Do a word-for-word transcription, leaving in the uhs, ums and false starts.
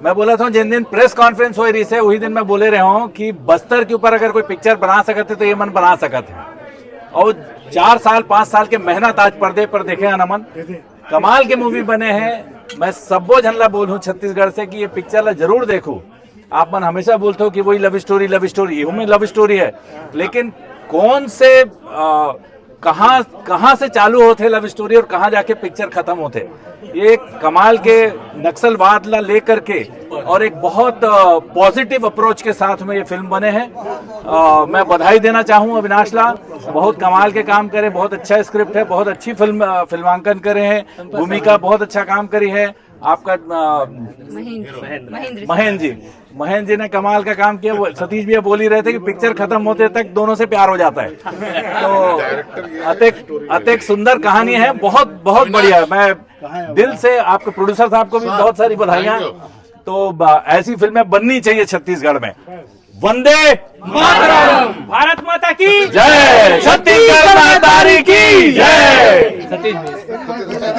मैं बोला था, जिन दिन प्रेस कॉन्फ्रेंस होय रहिस हे, उही दिन मैं बोले रहे हूँ कि बस्तर के ऊपर अगर कोई पिक्चर बना सकत हे, तो ये मन बना सकत हे। और चार साल, पाँच साल के मेहनत आज पर्दे पर देखे हन हमन, कमाल के मूवी बने हे। मैं सब्बो झन ला बोलूँ छत्तीसगढ़ से कि ये पिक्चर ला जरूर देखू। आप मन हमेशा बोलते हो कि वही लव स्टोरी, लव स्टोरी, ये में लव स्टोरी है, लेकिन कौन से, अ, कहाँ, कहाँ से चालू होते लव स्टोरी और कहाँ जाके पिक्चर खत्म होते। ये एक कमाल के नक्सलवाद ला लेकर के और एक बहुत पॉजिटिव अप्रोच के साथ में ये फिल्म बने हैं। अ, मैं बधाई देना चाहूँ अविनाश ला, बहुत कमाल के काम करे, बहुत अच्छा स्क्रिप्ट है, बहुत अच्छी फिल्म, अ, फिल्मांकन करे हैं, भूमिका बहुत अच्छा काम करी है आपका, अ, महेंद्र महेंद्र महेंद्र जी, महेंद्र जी ने कमाल का काम किया। वो सतीश भैया बोल ही रहे थे कि पिक्चर खत्म होते तक दोनों से प्यार हो जाता है। तो अतेक अतेक सुंदर कहानी है, बहुत बहुत बढ़िया। मैं दिल से आपके प्रोड्यूसर साहब को भी बहुत सारी बधाइयाँ। तो ब- ऐसी फिल्में बननी चाहिए छत्तीसगढ़ में। वंदे मातरम। भारत माता की जय। छत्तीसगढ़ महतारी की जय। सतीश भाई